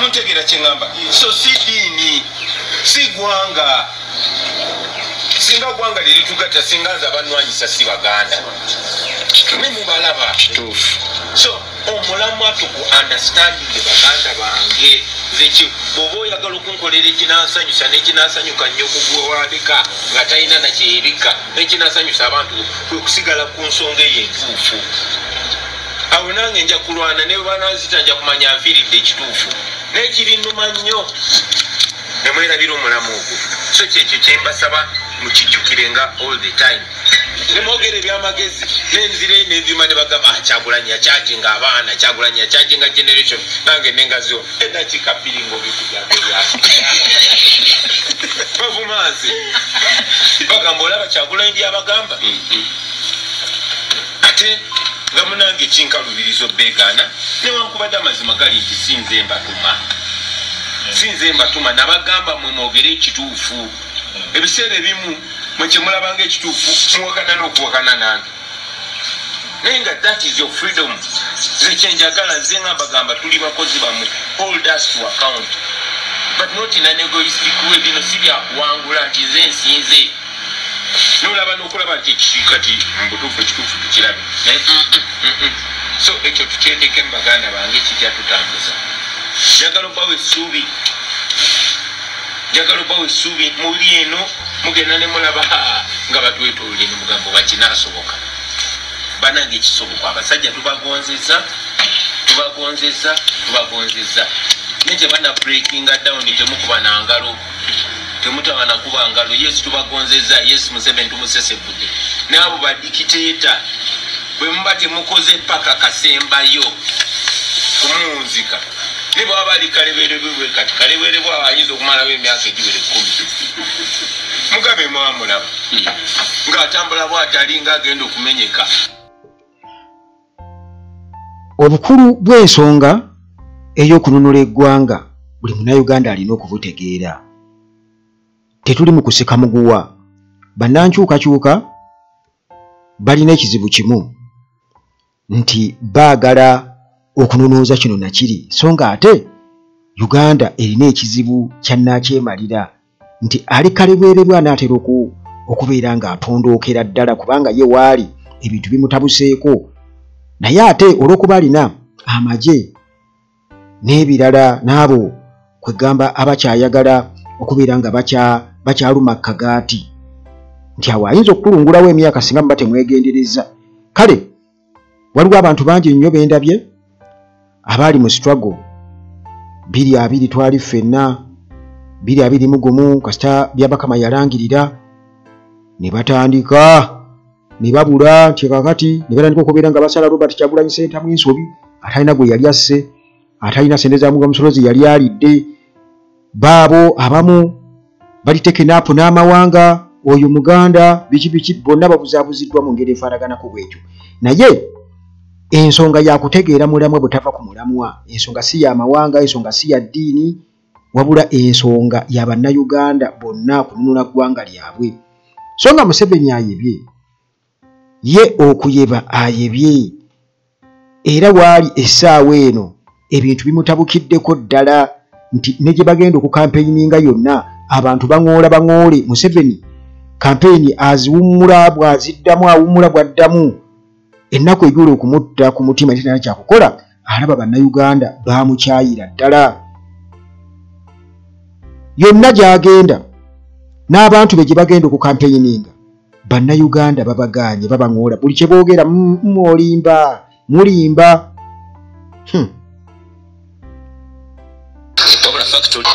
Muntegeera kyeŋŋamba? So si ddiini, si ggwanga. Singa ggwanga lyeritugata, singa nze abanwanyisa si Baganda ne mubalaba. Kituufu. So omulamwa tuku understanding. Baganda bange, nze bw'oba oyagala okunkolera ekinansanyusa n'ekinansanyuka nnyo kugwewaleka nga talina nakyeyebikka n'ekinasanyusa abantu kwe kusigala ku nsonga eyo entuufu. Awo nange nja kulwana ne bananzita, nja kumanya nfiiridde ekituufu. Naye kirinuma nnyo nemwerabira omulamu ogwo. So kyekyo kyembasaba mukijjukire nga all the time nemwogera ebyamagezi nenzire nenvima ne bagamba, "Ah, Kyagulanyi yakyajinga abaana, Kyagulanyi yakyajinga generation." Nange nengaziwo edakiika 2 ngaobikujaga bavumanze bagamba, "Olaba Kyagulanyi byabagamba." Ate nga munange kinkalubiriza obeegaana, newankubadde amazima gali nti sinze mbatuma, sinze mbatuma. Nabagamba mwe mwogere ekituufu. Ebiseera ebimu mwe kyemulabanga ekituufu muwakana n'okuwakana nange, naye nga that is your freedom. Nze kyenjagala, nze nga mbagamba, tuli bakozi bammwe, hold us to account, but not in an egoistic way. Bino si byakuwangula nti nze nsinze nolaba n'okulaba nti kati mubutuufu ekituufu tukirabe. Naye so ekyo tukyetekemu, baganda bange, kijja tutambuza. Njagala obbawo essuubi, njagala obbawo essuubi. Muli eno mugenda ne mulaba nga batwetoolole ne mugambo bakinaasoboka. Banange, ekisoboka. Abasajja tubagonzeza, tubagonzeza, tubagonzeza, naye tebana breakinga down. Temukuba nangalo, temutawana kuba ngalo. Yes, tubagonzeza. Yes, Museveni tumusesebudde. Naabo ba dictator bwe muba temukoze paka kasembayo kumuwunzika, ne bwaba bali kaleberebwe kati kaleberebwe ayinza okumalawo emyaka egiwera 10. Mugabe mwamulaba ng'atambula bw'atalinga agenda okumenyeka. Obukulu bw'ensonga ey'okununula eggwanga buli Munnayuganda alina okubutegeera. Tetuli mu kusika muguwa. Bannankyukakyuka balina ekizibu kimu nti baagala okununuuza kino nakiri, so nga ate Uganda erina ekizibu kya nnaakyemalira nti ali kalebwerebwa anaatera okubeera ng'atondookera ddala, kubanga ye waali ebintu bimutabuseeko. Naye ate olw'okuba alina amagye n'ebirala n'abo kwegamba abakyayagala okubeera nga bakyaluma kagaati nti awo ayinza okukulungulawo emyaka singa muba temwegendereza. Kale waliwo abantu bangi nnyo bendabye abaali mu struggle 2020, twali ffenna 2021, kasita Byabakama yalangirira ne batandika ne babula nti kakati ne batandika okubeera nga basala Robert Kyagulanyi Ssentamu ensobi, atalina gwe yali asse, atalina sente za muga musolozi yali alidde. Baabo abamu bali taken up n'amawanga, oyo Muganda, biki biki, bonna babuzaabuziddwa mu ngeri efaanaganako bwetyo. Naye ensonga yakutegeera mulamwa butava ku mulamwa. Ensonga si ya mawanga, ensonga si ya ddiini, wabula ensonga ya Bannayuganda bonna kununula ggwanga lyabwe. So nga Museveni ayebye, ye okuyeba ayebye, era waali essaawa eno ebintu bimutabukiddeko ddala nti ne gye bagenda okukampeininga yonna abantu baŋoola baŋoole. Museveni kampeyini aziwummula bw'aziddamu, awummula bw'addamu. Ennaku ejula okumutta ku mutima talina kyakukola, alaba Bannayuganda baamukyayira ddala. Yonna gy'agenda n'abantu be gye bagenda okukampeininga, Bannayuganda babagaanye, babaŋoola buli kye boogera, "Olimba, mulimba." Wabula factory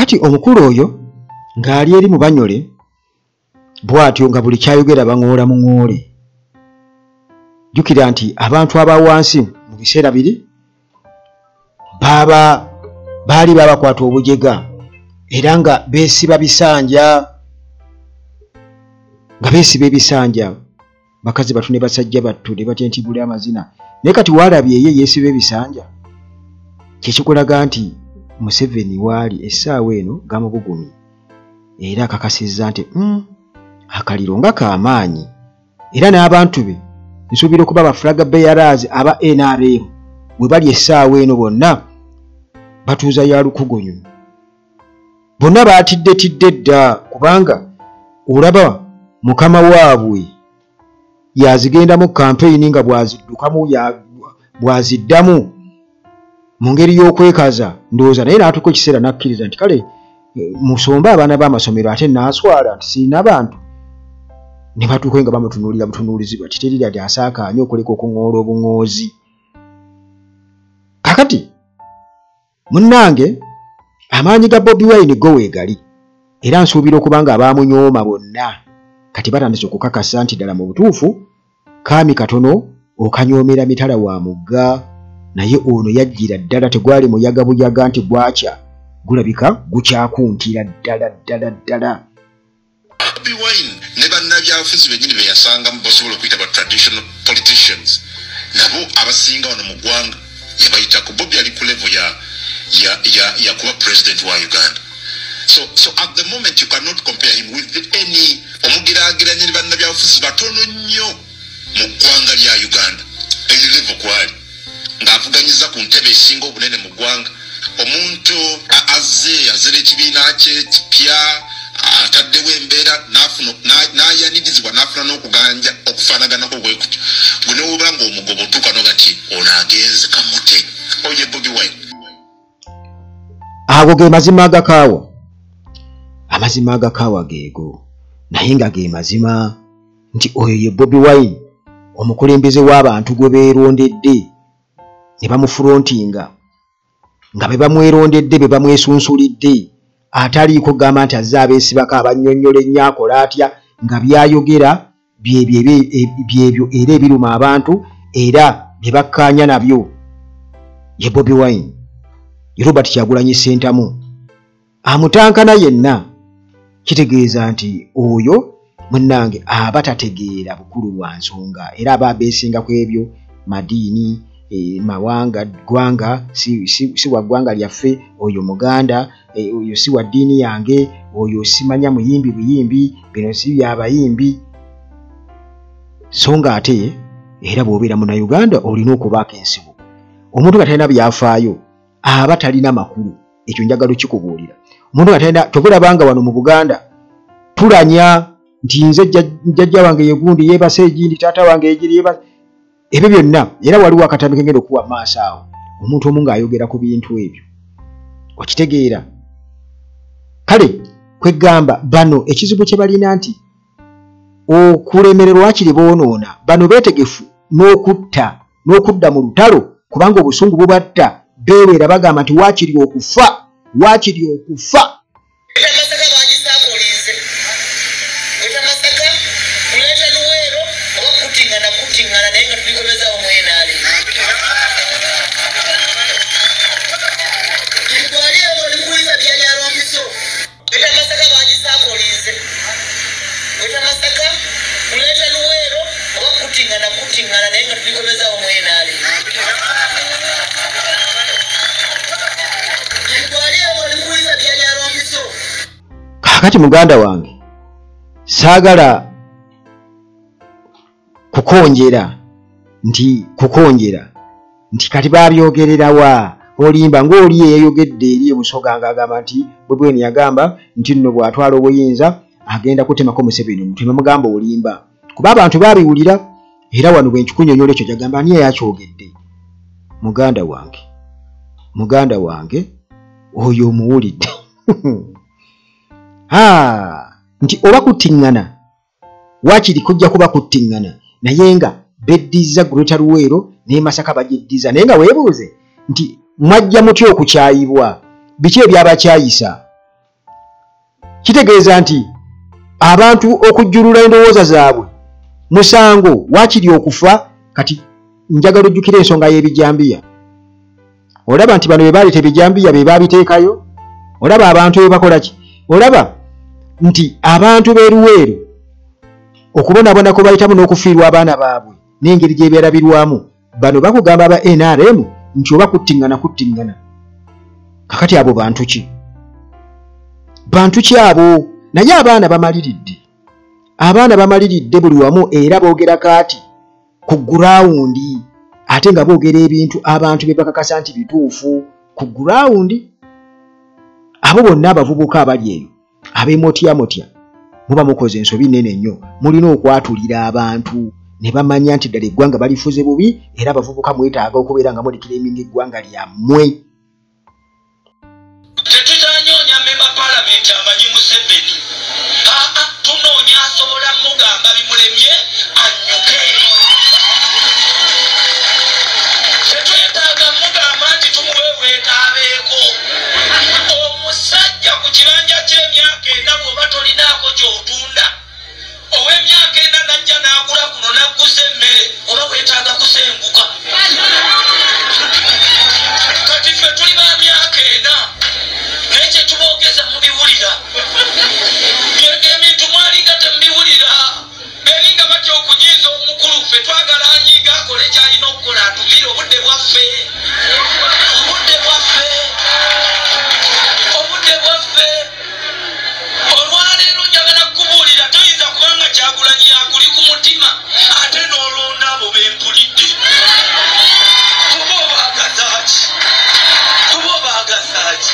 Kaakati omukulu oyo ng'ali eri mu Banyole bw'atyo nga buli kyayogera baŋoola muŋoole. Jjukira nti abantu aba wansi mu biseera biri baali babakwata obujega era nga beesiba bisanja, nga beesiba ebisanja, bakazi batu ne basajja battu ne batya nti buli amazina. Naye kati waalabye ye yeesiba ebisanja, kyekikulaga nti Museveni waali essaawa eno gamubugumye era akakasizza nti akaliro nga k'amaanyi, era n'abantu be nsuubira okuba ba flag bearers aba NRM we bali essaawa eno bonna batuuza ya lukugunyu, bonna baatiddetidde dda, kubanga olaba mukama waabwe yazigendamu kampeyini nga bw'aziddukamu bw'aziddamu mu ngeri y'okwekaza ndowooza, naye n'atuuka ekiseera n'akkiriza nti kale musombe abaana b'amasomero ate naaswala nti sirina bantu. Ne batuuka nga bamutunuulira butunuulizi bati terira ati asaakaanye okuleka okuŋoola obuŋoozi. Kaakati munnange amaanyi ga Bobi Wine go weegali, era nsuubira okuba nga abaamunyooma bonna kati batandise okukakasa nti ddala mu butuufu kaami katono okanyoomera mitala wa mugga, naye ono yajjira ddala tegwali muyaga buyaga nti gwakya, gulabika gukyakuntira ddala ddala ddala. Bobi Wine ne bannabyabufuzi bennyini be yasangamu basobola okuyita ba traditional politicians, nabo abasinga wano mu ggwanga yabayitako. Bobi ali ku level ya kuba president wa Uganda. So at the moment you cannot compare him with any omugiragiranye ne bannabyabufuzi batono nnyo mu ggwanga lya Uganda. Eyo level kwali ng'avuganyiza ku ntebe esinga obunene mu ggwanga, omuntu azze azera ekibiina kye kipya, ataddewo embeera n'ayanirizibwa n'afuna n'okuganja okufaanaganako bwe kutyo, gwe ne woba ng'omugoba otuuka n'oga nti ono agenze kamute oye Bobi Wine. Ago ge mazima agakaawa, amazima agakaawa geego, naye nga ge mazima nti oyo ye Bobi Wine omukulembeze w'abantu gwe beerondedde ne bamufrontinga, nga be bamwerondedde be bamwesunsulidde, ataliiko kugamba nti azze abeesibako abannyonnyola ennyo akola atya, nga byayogera byebyo era ebiruma abantu era bye bakkaanya nabyo. Ye Bobi Wine, ye Robert Kyagulanyi Ssentamu amutankana yenna, kitegeeza nti oyo munnange aba tategeera bukulu bwa nsonga, era aba abeesinga ku ebyo madiini, mawanga, ggwanga, si wa ggwanga lyaffe, oyo Muganda, oyo si wa ddiini yange, oyo simanya muyimbi buyimbi, bino si byabayimbi. So nga ate era bw'obeera Munnayuganda olina okubaako ensibuko. Omuntu nga talina byafaayo aba talina makulu, ekyo njagala okikubuulira. Omuntu nga talina, tobulabanga wano mu Buganda tulanya nti nze jjajja wange ye gundi yeebase egindi, taata wange egiri yeebase, ebyo byonna. Era waliwo akatambi kengenda okuwa maaso awo omuntu omu ng'ayogera ku bintu ebyo, okitegeera. Kale kwegamba bano ekizibu kye balina nti okulemererwa kiri boonoona, bano beetegefu n'okutta n'okudda mu lutalo, kubanga obusungu bubatta, beewera bagamba nti waakiri okufa, waakiri okufa. Kaakati muganda wange saagala kukonjera nti kati babyogererawa, olimba ng'oli eyayogedde eri ebusoga ng'agamba nti Bobi Wine yagamba nti nno bw'atwala obuyinza agenda kutemako Museveni omutwe, bamugamba olimba, kuba abantu baabiwulira. Era wano bwe nkikunnyonnyola ekyo kyagamba ani eyakyogedde. Muganda wange, muganda wange oyo omuwulidde nti oba kuttiŋŋana waakiri kujja kuba kuttiŋŋana, naye nga beddiza Greater Luweero ne Masaka bagyeddiza. Naye nga weebuuze nti mwajja mutya okukyayibwa, biki ebyabakyayisa? Kitegeeza nti abantu okujjulula endowooza zaabwe musango waakiri okufa. Kati njagala ojjukira ensonga y'ebijambiya. Olaba nti bano be baleeta ebijambiya be baabiteekayo. Olaba abantu be bakola ki? Olaba nti abantu b'e Luweero okubonaabona kwe bayitamu n'okufiirwa abaana baabwe n'engeri gye byerabirwamu, bano bakugamba aba NRM nti oba kuttiŋŋana kuttiŋŋana. Kakati abo bantu ki? Bantu ki abo? Naye abaana bamaliridde. Abaana bamaliridde buli wamu era boogera kaati ku gurawundi, ate nga boogera ebintu abantu bye bakakasa nti bituufu ku gurawundi. Abo bonna abavubuka abali eyo ab'emotyamotya muba mukoze ensobi nnene nnyo. Mulina okwatulira abantu ne bamanya nti ddala eggwanga balifuze bubi, era abavubuka mwetaaga okubeera nga mulikireminga eggwanga lyammwe. Tetutanyonya memba palamenti amanyi Museveni. Aa, tunoonya asobola mugamba bimulemye annyuke. Tetwetaaga mugamba nti tumuweeweeta abeeko. Omusajja ku kibanja ky'emyaka ena bw'oba tolinaako ky'otunda, ow'emyaka ena n'ajja n'agula kuno n'agguza emmere, oba weetaaga kusenguka. Kati ffe tuli ba myaka ena, naye kye tuboogeza mubiwulira. Ebintu mwalinga temubiwulira. Beringa batya okunyiiza omukulu. Ffe twagala anyiiga akole ky'alina okukola, atuviire obudde bwaffe. Obudde bwaffe. Obudde bwaffe. Olwaleero njagala kukubuulira, toyinza kubanga Kyagulanyi akuli ku mutima ate n'olonda abo bempulidde. Kuba obaagaza ki? Kuba obaagaza ki?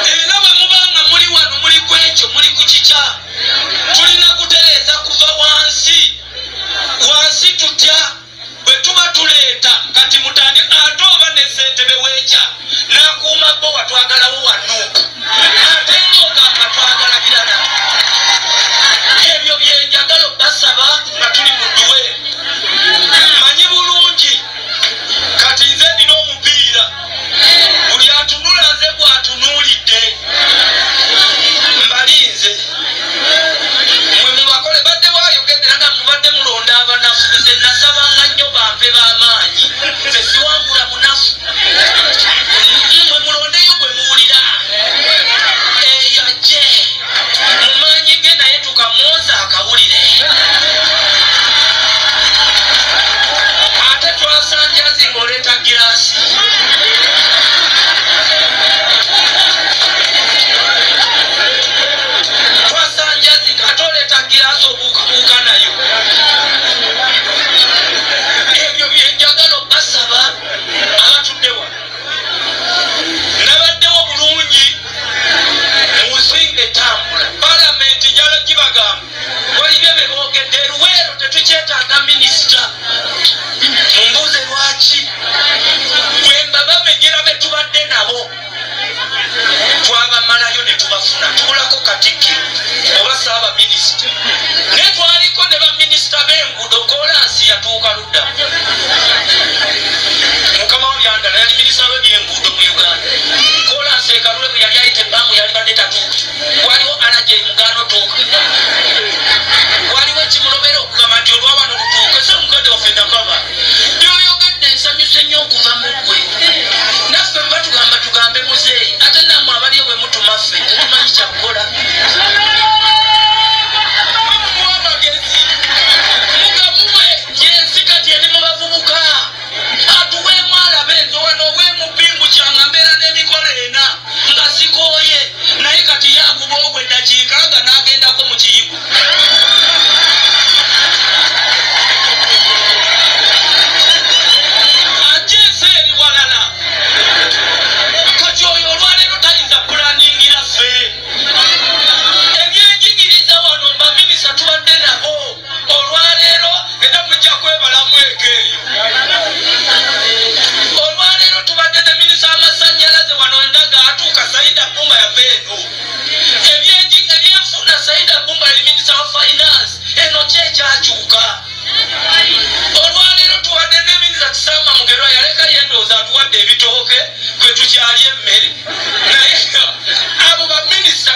Era bwe muba nga muli wano muli ku ekyo, muli ku kikya. Tulina kutereeza kuva wansi. Wansi tutya? Bwe tuba tuleeta kati mutandi ate oba ne ssentebe w'ekya n'akuuma bo watwagalawo wa Nuupu, ate ng'ogamba twagala birala. Ebyo bye njagala obbasaba nga tuli mu dduwe. Manyi bulungi kati nze nina omupiira, buli atunula nze gw'atunuulidde. Mbalinze mwe mubakole. Badde waayogedde nga mubadde mulonda abanafu. Nze nasabanga nnyo bampe b'amaanyi, nze siwangula munafu. Mwe mulondeyo gwe muwulira eyo ajje mu maanyi ge, naye tukamwoza akawulire. Ate twasanjazi ng'oleeta giraasi. Twasanjazi ate oleeta giraasi obuukabuuka nayo. Ebyo bye njagala obbasaba abatudde wano. Nabaddewo bulungi mu nsi ng'etambula. Palamenti njala gibagamba walibyo bye boogedde. E Luweero tetukyetaaga minisita. Mumbuuze lwaki. Bwe mba bamenyera be tubadde nabo twabamalayo ne tubafuna, tubulako katikkiro oba ssaabaminisita. Naye twaliko ne baminisita b'enguudo. Kolansi yatuuka ludda. Mukama wa Byandala yali minisita w'ebyenguudo mu Uganda. Kolansi ekalule bwe yali ayita ebbangu yalibadde tatuuka. Waliwo alaje mugaano tuuka, waliwo ekimulobera okugamba nti olwa wano lutuuke. Se mukadde waffe Nakaba byoyogedde nsanyuse nnyo okuva mu ggwe. Naffe bwe batugamba tugambe muzeeyi, ate nammwe abaliyo bwe mutuma ffe tetumanyi kyakukola. Mumuwa amagezi, mugamuwe. Yensi kati eri mu bavubuka. Atuweemu alabe. Nze wano obwemupimbu kyanga mbeera n'emikolo ena nga sikooye, naye kati yakuba ogwo eddakiika nga n'agendako mu kiyigo. Ajja ensi eri walala. Kati oyo olwaleero tayinza pulaningira ffe. Ebyenjigiriza wano baminisita tubadde nabo. Olwaleero era mujja kwebalamu eko eyo. Olwaleero tubadde ne minisita w'amasannyalaze wano endaga atuuka Saida Bumba yava eno. Ebyenfuna Saida Bumba yali minisita wa finance. Eno ki ekyakyuka? Olwaleero tubadde ne minisita Kisamba Mugerwa, yaleka yendowooza atuwadde ebitooke kwe tukyali emmere, naye abo baminisita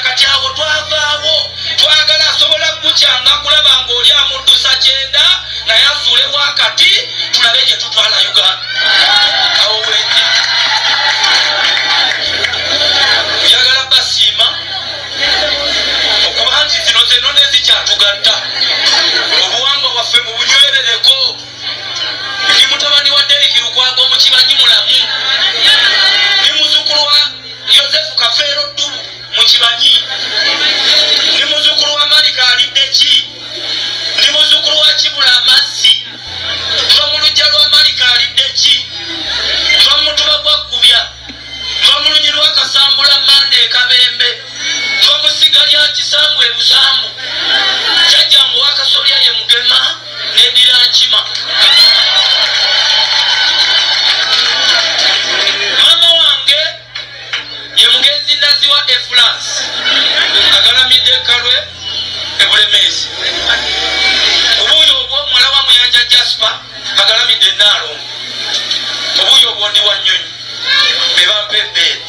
kukyanga kulaba ng'oli amuddusa kyenda naye asuulebwa akati, tulabe gye tutwala Uganda. Awo wendi njagala basiima okuba nti zino zenno nezikyatugatta, obuwangwa bwaffe mubunywerereko. Ndi mutabani wa Deriki Lukwago Mukimanyi mulamu, ndi muzzukulu wa Yosefu Kafeero Ddubu Mukimanyi, ndi muzzukulu wa Malika Aliddeki, ndi muzzukulu wa Kibula Amazzi, nva mu luggya lwa Malika Aliddeki, nva mu mutuba gwa Ggubya, nva mu lunyi lwa Kasambula Manda e Kabembe, nva mu ssiga lya Kisambu e Busambu. Jjajjange owa Kasolya ye Mugema n'eddira Nkima. Maama wange ye mugenzi Naziwa Efulance agalamidde e Kalwe e Bulemeezi. Obuuyi obwo muwala wa Muyanja Jasper agalamidde e Nnaalongo. Obuuyi obwo ndi wa Nnyonyi, be bampa ebbeere.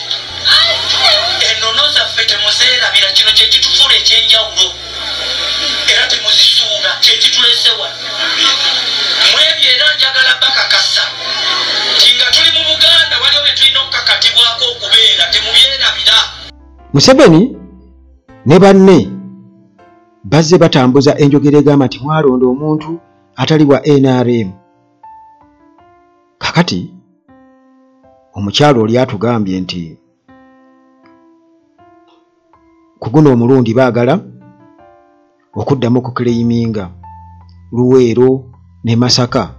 Ennono zaffe temuzeerabira, kino kye kitufuula ekyenjawulo era temuzisuula, kye kitulese wano. Mwebyo era njagala bakakasa nti nga tuli mu Buganda waliwo bye tulina okukakatibwako okubeera, temubyerabira. Museveni ne banne bazze batambuza enjogera egamba nti mwalonda omuntu atali wa NRM. Kakati omukyalo oli atugambye nti ku guno omulundi baagala okuddamu okuclaiminga Luweero ne Masaka,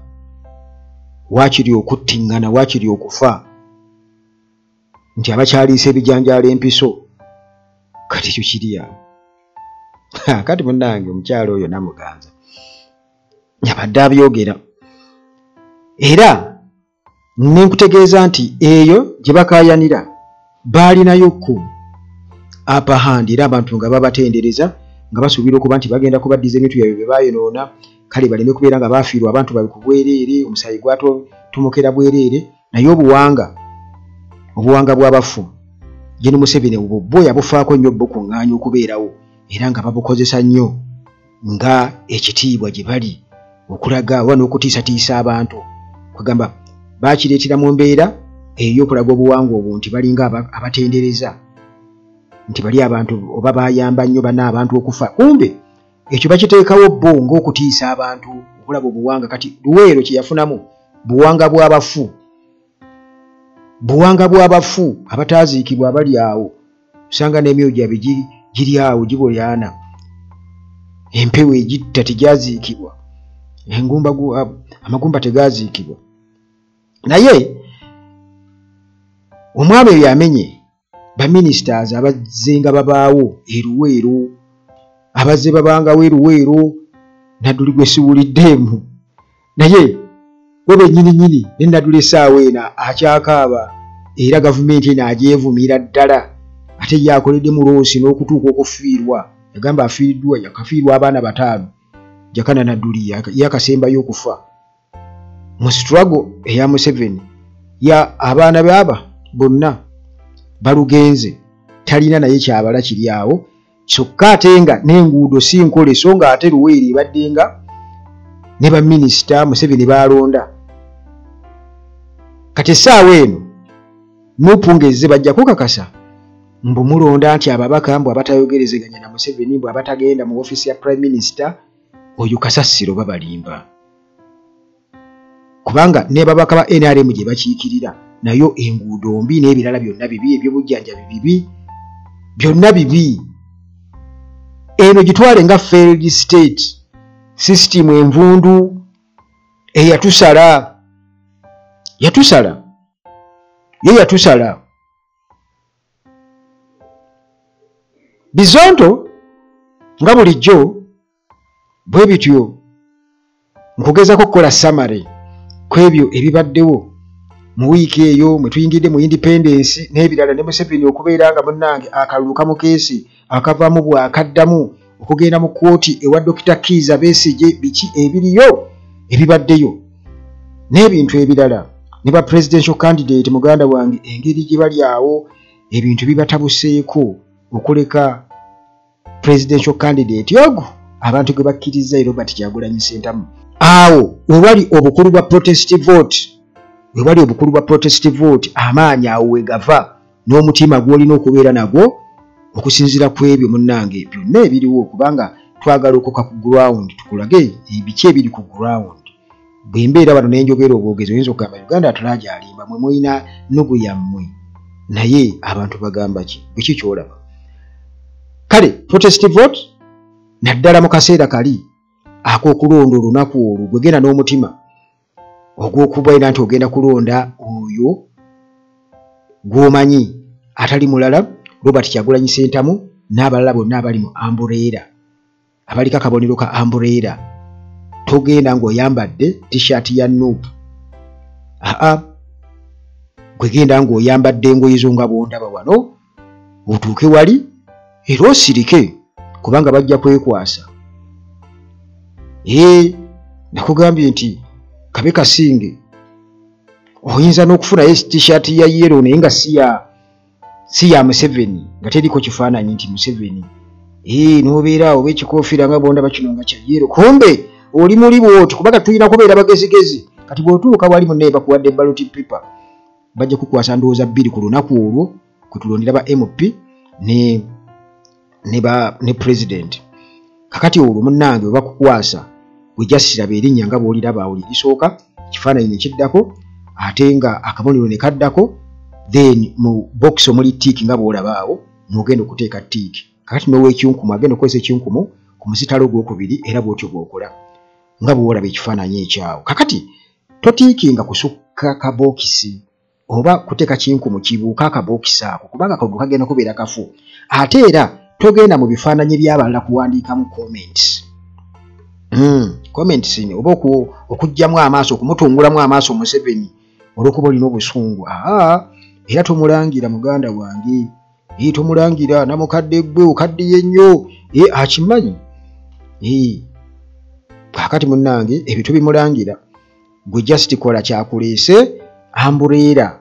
waakiri okuttiŋŋana, waakiri okufa, nti abakyaliisa ebijanjaalo empiso. Kati ekyo kiri awo. Kati munnange omukyalo oyo Namuganza yabadde abyogera, era ne nkutegeeza nti eyo gye bakaayanira baalinayo ku upper hand, era abantu nga babatendereza nga basuubira okuba nti bagenda kubaddiza ebintu byabwe bye baayonoona, kale baleme kubeera nga baafiirwa abantu babe ku bwereere, omusaayi gwatumukera bwereere. Naye obuwanga bw'abafu Gen Museveni obwo bwo yabufaako nnyo, bukuŋŋaanya okubeerawo era nga babukozesa nnyo nga ekitiibwa gye bali okulaga oba n'okutiisatiisa abantu. Kugamba bakireetera mu mbeera ey'okulaga obuwangwa obwo nti balinga abatendereza nti bali abantu oba bayamba nnyo bana abantu okufa, kumbe ekyo bakiteekawo bo ng'okutiisa abantu okulaba obuwanga. Kati Luweero kye yafunamu buwanga bw'abafu, buwanga bw'abafu abataaziikibwa abali awo, osanga n'emyoyo gyabwe giri awo gibolyana, empewo egitta tegyaziikibwa, engumba amagumba tegaziikibwa. Naye omwami oyo amenye baministers abazze nga babaawo e Luweero, abazze babangawo e Luweero, Nadduli gwe siwuliddeemu, naye bo bennyininyini ne Nadduli essaawa eno akyakaaba, era gavumenti eno agyevumira ddala, ate ye akoledde mu loosi n'okutuuka okufiirwa. Yagamba afiiriddwa, yakafiirwa abaana 5, Jakana Nadduli yakasembayo okufa mu struggle eya Museveni. Ya abaana be aba bonna balugenze, talina naye kyabala kiri awo, kyokka ate nga n'enguudo si nkole, so nga ate Luweero ebadde nga ne baminisita Museveni baalonda. Kati essaawa eno Nupu ng'ezze bajja kukakasa mbu mulonda nti ababaka mbu abatayogerezeganya na Museveni, mbu abatagenda mu ofiisi ya Prime Minister, oyo kasasiro babalimba, kubanga ne babaka ba NRM gye bakiikirira nayo enguudo mbi n'ebirala byonna bibi, ebyobujjanjabi bibi, byonna bibi. Eno gitwale nga failed state system envundu eyatusala, yatusala ye yatusala. Bizonto nga bulijjo bwe bityo nkugezaako okukola summary ku ebyo ebibaddewo mu wiiki eyo mwe tuyingidde mu independence n'ebirala, ne Museveni okubeera nga munnange akalulu kamukeesi akavaamu bw'akaddamu okugenda mu kkooti ewa Dr. Kiiza Besigye, biki ebiriyo ebibaddeyo n'ebintu ebirala, ne ba presidential candidate muganda wange engeri gye bali awo ebintu bibatabuseeko okuleka presidential candidate ogu abantu gwe bakkiriza Robert Kyagulanyi Ssentamu. Awo wewali obukulu bwa protest vote, wewali obukulu bwa protest vote, amaanyi awo wegava n'omutima gw'olina okubeera nagwo okusinziira ku ebyo munnange byonna ebiriwo, kubanga twagala okuka ku ground tukulage ebiki ebiri ku ground. Bwe mbeera wano ne njogera obwogezi oyinza okugamba Uganda at Large alimba, mwe mulina nnugu yammwe, naye abantu bagamba ki? Biki ky'olaba? Kale protest vote naddala mu kaseera kali ak'okulonda olunaku olwo, gwegenda n'omutima ogw'okubeera nti ogenda kulonda oyo gw'omanyi atali mulala Robert Kyagulanyi Ssentamu n'abalala bonna abali mu umbrella, abaliko akabonero ka umbrella. Togenda ng'oyambadde t-shirt ya NUP, aa, gwegenda ng'oyambadde engoye zo nga bw'ondaba wano, otuuke wali era osirike kubanga bajja kwekwasa. Ee, nakugambye nti kabe kasinge oyinza n'okufunayo t-shirt ya yellow naye nga si ya Museveni, nga teriko kifaananyi nti Museveni, ee, n'obeera awo oba ekikoofiira nga bw'ondaba kino nga kya yellow, kumbe oli muli bw'oti, kubanga tulina kubeera bagezigezi. Kati bw'otuuka wali munnaye bakuwadde ballot paper, bajja kukwasa ndowooza 2 ku lunaku olwo kwe tulondera ba MP ne president. Kakati olwo munnange bwe bakukwasa gwe jasiraba erinnya nga bw'oliraba awo lirisooka, ekifaananyi ne kiddako, ate nga akabonero ne kaddako, then mu box omuli tick nga bw'olaba awo n'ogenda okuteeka tick. Kakati n'ow'ekinkumu agenda okukozesa ekinkumu ku musitalo ogwokubiri, era bw'otyo bw'okola nga bw'olaba ekifaananyi ekyawo. Kakati totiikinga kusukka kabookisi oba kuteeka kinkumu kibuuka akabookisi ako, kubanga akalulu kagenda kubeera kafu. Ate era togenda mu bifaananyi by'abalala kuwandiikamu comments, comments oba okuggyamu amaaso, okumutungulamu amaaso Museveni olw'okuba olina obusungu. Aa, era tomulangira muganda wange, ee, tomulangira namukadde gwe okaddiye nnyo, ee, akimanyi. Ee, kaakati munnange ebyo tobimulangira, gwe just kola kyakuleese umbrella.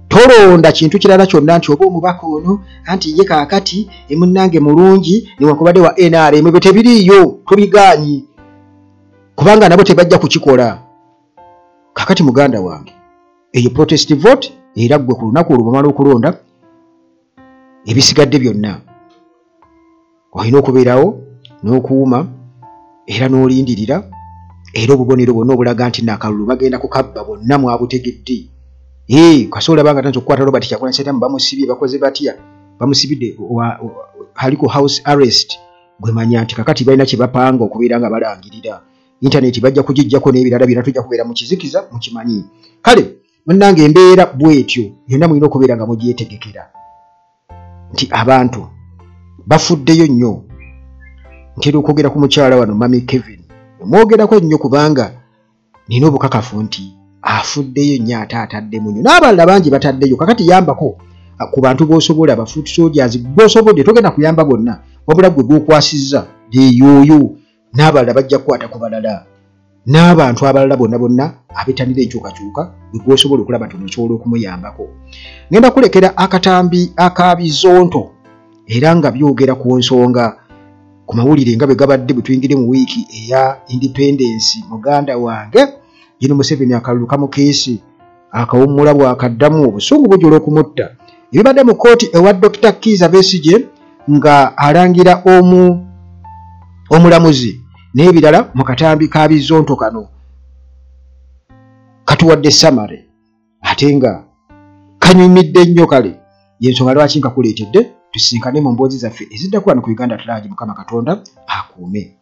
Tolonda kintu kirala kyonna nti oba omubaka ono anti ye kaakati emunnange mulungi newankubadde wa NRM, ebyo tebiriiyo, tobigaanyi kubanga nabo tebajja kukikola. Kakati muganda wange eyo protest vote, era ggwe ku lunaku olwo bamala okulonda ebisigadde byonna olina okubeerawo n'okuwuma era n'olindirira, era obubonero bwonna obulaga nti nakalulu bagenda kukabba bwonna mwabutegedde. Ee, kasobola banga tanza okukwata Robert Kyagulanyi Ssentamu, bamusibye, bakoze batya, bamusibidde aliko house arrest, gwe manya nti kakati balina kye bapanga okubeera nga balangirira. Intaneti bajja kugijjako n'ebirala byonna, tujja kubeera mu kizikiza, mukimanyi. Kale munnange embeera bw'etyo yonna mulina okubeera nga mugyetegekera nti abantu bafuddeyo nnyo. Ntera okwogera ku mukyala wano Mami Kevin, omwogerako nnyo kubanga nina obukakafu nti afuddeyo nnyo ate ataddemu nnyo, n'abalala bangi bataddeyo. Kakati yambako ku bantu b'osobola, ba foot soldiers b'osobodde, togenda kuyamba bonna, wabula gwe gw'okwasizza yeeyooyo, n'abalala bajja kukwata ku balala n'abantu abalala bonna bonna abetanira enkyukakyuka, gwe gw'osobola okulaba nti osobola okumuyambako. Ngenda kulekera akatambi akabizonto era nga byogera ku nsonga ku mawulire nga bwe gabadde bwe tuyingire mu wiiki eya independence. Muganda wange Gen Museveni akalulu kamukeesi akawummula bwakaddamu obusungu bujula okumutta. Ebibadde mu kkooti ewa Dr. Kiiza Besigye nga alangira omulamuzi n'ebirala mu katambi ka bizonto kano katuwadde summary ate nga kanyumidde nnyo. Kale yensonga lwaki nkakuleetedde, tusinkane mu mboozi zaffe eziddako wano ku Uganda at Large. Mukama Katonda akuume.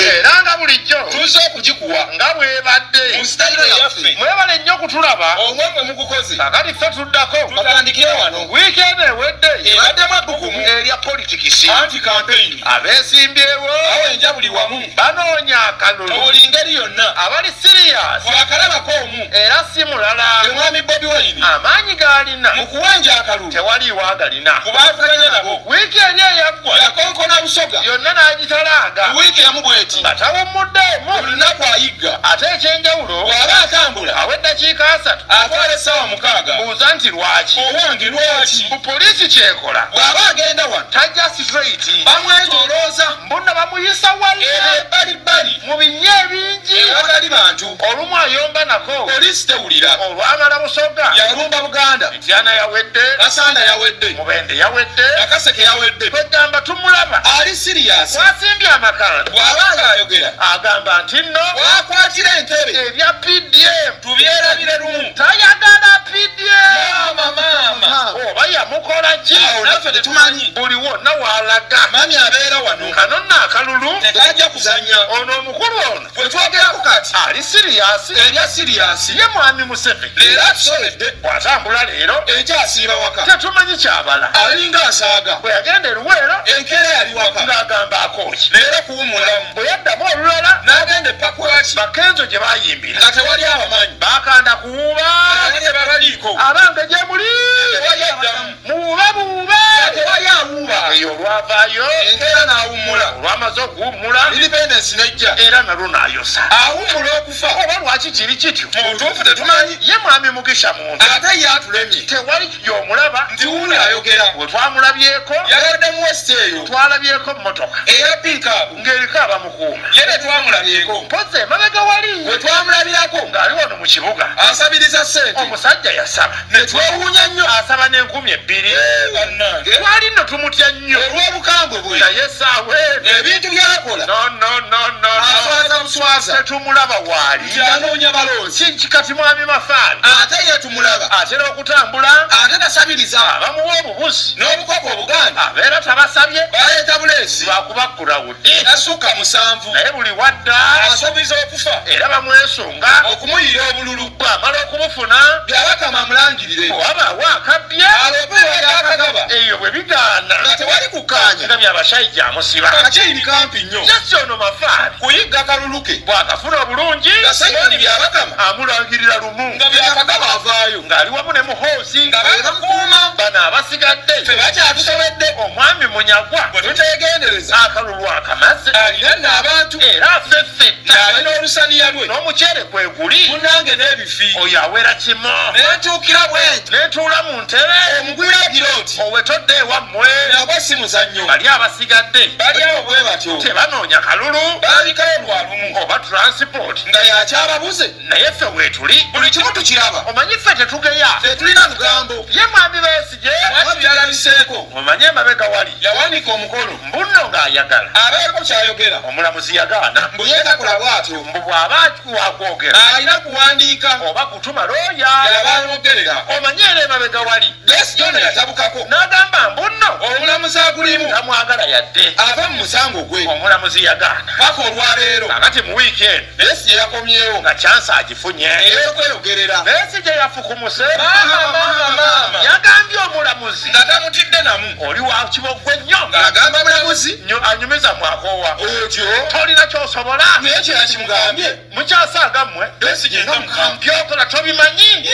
Era nga bulijjo tuze okugikuwa nga bwebadde mu sitayiro yaffe. Mwebale nnyo kutulaba. Obwemwe mugukoze. Kakati ffe tuddako. Tutandikire wano. Wiiki eno ewedde ebaddemu ebbugumu erya politikisi anti campaign, abeesimbyewo awenja buli wamu banoonya akalulu buli ngeri yonna. Abali serious twakalabako omu era si mulala, omwami Bobi Wine. Amaanyi g'alina mu kuwenja akalulu tewaliiwo agalina kubavuganya nabo. Wiiki eri eyaggwa yakonkona Busoga yonna n'agitalaaga wiiki emu bweti nga tawummula. Tawummuddeemu. Buli lunaku ayigga. Ate ekyenjawulo bw'aba atambula awa eddakiika 3 atwala essaawa 6. Buuza nti lwaki? Owange lwaki? Mbu poliisi kyekola bw'aba agenda wano tajja straight, bamwetoolooza, mbunna bamuyisa wala ebbalibbali mu binnya ebingi ewatali bantu. Olumu ayomba nako, poliisi tewulira. Olwamala Busoga yalumba Buganda, Mityana yawedde, Kasanda yawedde, Mubende yawedde, Nakaseke yawedde. Kwegamba tumulaba ali serious. Wasimbye amakanda bw'aba ng'ayogera agamba nti nno wakwatira entebe ebya PDM tubyerabire lumu. Tayagala PDM. Maama maama oba yamukola ki? Awo naffe tetumanyi. Buli wonna walaga mami abeera wano. Kano nno akalulu tekajja kuzannya. Ono omukulu ono bwe twogerako kati ali serious, erya serious. Ye mwami Museveni leero atusoledde. Bw'atambula leero enkyasiiba waka, tetumanyi kyabala, alinga asaaga. Bwe yagenda e Luweero enkeera yali waka ng'agamba akooki. Leero kuwummulamu. Bwe yaddamu olulala n'agenda epakwaki Bakenzo gye bayimbira nga tewali abamanyi, baakanda kuwuuba ate tebabaliiko. Abange gye muli tewali addamu, muwuube buwuube nga tewali awuuba. Eyo olwavaayo enkeera n'awummula. Olwamaze okuwummula independence nejja era nalwo n'ayosa awummula okufa. Oba lwaki kiri kityo? Mu butuufu tetumanyi. Ye mwami Mugisha Muntu ate ye atulemye, tewali y'omulaba nti wuuno ayogera. Bwe twamulabyeko yagadde mu West eyo twalabyeko mmotoka eya pick-up ng'eriko abamukuuma, ye tetwamulabyeko. Mpozi emabega wali bwe twamulabirako ng'ali wano mu kibuga asabiriza ssente, omusajja yasaba ne twewuunya nnyo, asaba n'enkumi 2. Bannange twali nno tumutya nnyo olw'obukambwe bwe, naye essaawa eno ebintu by'akola no no no no, aswaza buswaza, tetumulaba waali nti anoonya balonzi. Kinki kati mwami Mafabi ate ye tumulaba atera okutambula ate tasabiriza, abamuwa obubuzi n'obukoko obuganda abeera tabasabye, baleeta buleesi lwakuba kurawudi tasukka 7, naye buli wadda asuubiza okufa era bamwesunga okumuyira obululu. Bw'amala okumufuna Byabakama amulangirire wabaawo akabbye alope yakagaba eyo bwe bigaana nga tewali kukkaanya nga byabashayija amusiba akakiini kampi nnyo jesi ono Mafabi kuyigga kalulu ke bw'akafuna obulungi nga Simoni Byabakama amulangirira lumu nga Byakagaba avaayo ng'ali wamu ne Muhoozi nga bamukuuma. Bano abasigadde ffe bakyatusobedde. Omwami Munyagwa bwe tuteegendereza akalulu akamaze alina nno abantu era afeffetta ng'alina olusaniya lwe n'omuceere kwe guli munnange n'ebifi oyo awera kimu nentuukira bwenti netuula mu ntebe omugwira agira oti owetodde ewammwe nagwo si muzannyo. Bali abasigadde bali awo bwe batyo tebanoonya kalulu balabikayo lwa lumu oba transport nga yakyababuze naye ffe weetuli buli kimu tukiraba. Omanyi ffe tetugeya tetulina lugambo. Ye mwami Besigye mwatu yalabiseeko omanye emabega wali yawanika omukono mbunno ng'ayagala abeeko kyayogera omulamuzi yagaana mbu ye takola bw'atyo mbu bw'aba wakwogera alina kuwandiika oba kutuma looya yaba ayogerera. Omanye era emabega wali Besigye ono yatabukako n'agamba mbunno omulamuzi agulimu tamwagala yadde ava mu musango gwe omulamuzi yagaana paka olwaleero. Kakati mu wiiki eno Besigye yakomyewo nga kyansi agifunye ey'okweyogerera. Besigye yafukumuse Maama maama maama yagambye omulamuzi nga tamutidde namu oli wa kibogwe nnyo ng'agamba mulamuzi anyumiza mwakoowa otyo tolina kyosobola naye kye yakimugambye mukyasaaga mmwe Besigye nga mukambwe byokola tobimanyi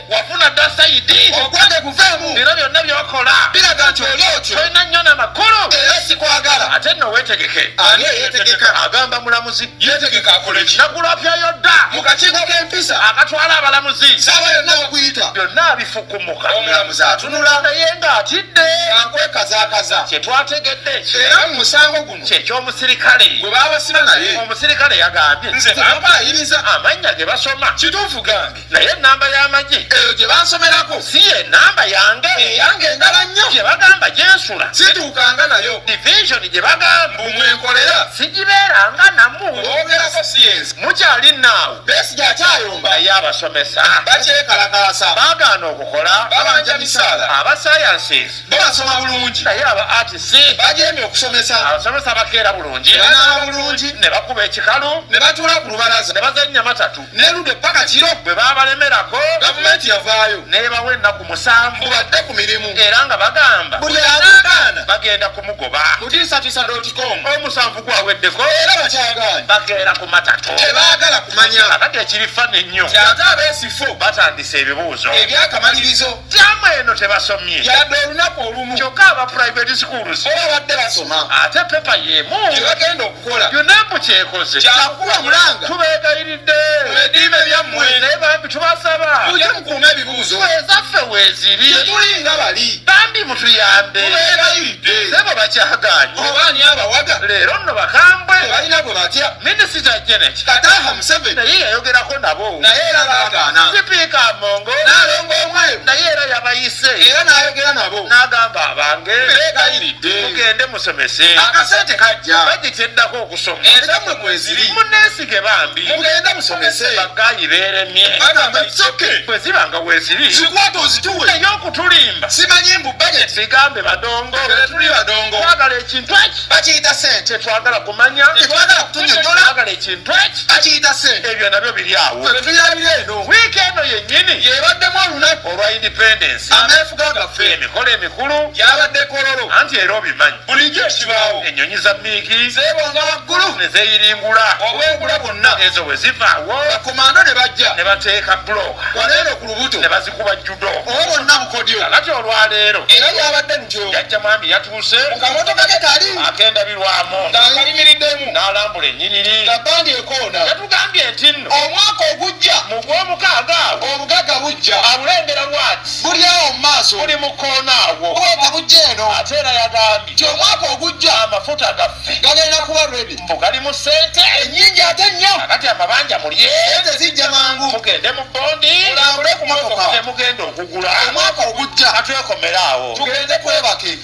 wafuna dda sayidi ogwange guveemu era byonna byokola biraga nti oli otyo tolina nnyo n'amakulu era sikwagala ate nno weetegeke. Ani eyeetegeka? Agamba mulamuzi yeetegeka akole ki? Nakulwapyayo dda mu kakiiko k'empisa akatwala abalamuzi saawa yonna bakuyita byonna abifukumuka omulamuzi atunula naye ng'atidde ankwekazaakaza kye twategedde era mu musango guno kyeky'omusirikale gwe baabasiba naye omusirikale yagambye nze bampaayiriza amannya ge basoma kituufu gambe naye ennamba y'amagye eyo gye bansomerako si ye ennamba yange eyange endala nnyo gye bagamba gye nsula situukanga nayo division gye bagamba mbu mwenkolera sigibeeranga namu boogerako siyensi mukyali naawe Besigye akyayomba naye abasomesa bakyekalakaasa baagaana okukola babanja misaala aba sciences bo basoma bulungi naye aba arts bajeemye okusomesa abasomesa bakeera bulungi ne banaaba bulungi ne bakuba ekikalu ne batuula ku lubalaza ne bazannya matatu ne ludde paka kiro bwe baabalemerako gavumenti yavaayo n'ebawa ennaku 7 mubadde ku mirimu era nga bagamba buli agaana bagenda kumugoba kutiisatiisa.com omusanvu gwaweddeko era bakyagaanye bakeera ku matatu tebaagala kumanya akati ekirifana ennyo ate abeesifo batandise ebibuuzo ebyakamalirizo jamu eno tebasomye yadde olunaku olumu kyokka aba private schools bo babadde basoma ate pepa y'emu gye bagenda okukola UNEB kyekoze Kyakukuba mulanga. Tubeegayiridde. Mwediime byammwe. Naye bambi tubasaba. Mujje mukuume ebibuuzo. Ezaffe weeziri. Tetulinga bali. Bambi mutuyambe. Tubeegayiridde. Sebo bakyagaanye. Oba ani abawaga? Leero nno bakambwe. Tebalina gwe batya. Minisita Janet Kataha Museveni. naye yayogerako nabo. Naye era baagaana. Sipiika Amongo Naalongo omweru. naye era yabayise. Era n'ayogera nabo. N'agamba abange Beegayiridde. mugende musomese. Akasente kajja. Bajeti eddako okusoma. Ezammwe mweziri. Munneesige bambi. Mugende musomese. Bagaayi beeremye. Bagamba it's okay. Bwe ziba nga weeziri. Zikwate ozituwe. Naye okutulimba. Simanyi mbu budget. Sigambe badongo. Tetuli badongo. Twagala ekintu eki. Bakiyita ssente. Tetwagala kumanya. Tetwagala kutunyonnyola. Twagala ekintu eki. Bakiyita ssente. Ebyo nabyo biri awo. Ffe tulirabira eno. Wiiki eno yennyini Yebaddemu olunaku olwa independence. Ameefuga gaffe. Emikolo emikulu. Gyabadde Kololo. Anti era obimanyi. Bulijjo ekibaawo. Ennyonyi za miigi Zeebonga waggulu. ne zeeyiringula. Obwengula bwonna. Ezo bwe zivaawo Bakomando ne bajja. ne bateeka bulooka Waleero ku lubuto. ne bazikuba judo. Oba bonna bukodyo. Kakati olwaleero Era lyabadde lutyo. jjajja mwami yatuuse Mu kamotoka ke kali. akendabirwamu Ng'akalimiриddemu. n'alambula ennyiriri. Nga bandi ekoona. Yatugambye nti nno Omwaka ogujja. mu gw'omukaaga awo Obugagga bujja. abulengera lwaki Buli awo mu maaso. buli mu kkoona awo. Obugagga bujja eno. Ate era yagambye Nti omwaka ogujja. amafuta gaffe Gagenda kuba ready. mbu gali mu ssente Ennyingi ate nnyo. kakati amabanja mulye Ssente zijja mangu. mugende mu bondi Mulambule ku motoka. temugenda okugula Omwaka ogujja. katwekomera awo. Tugende twebake.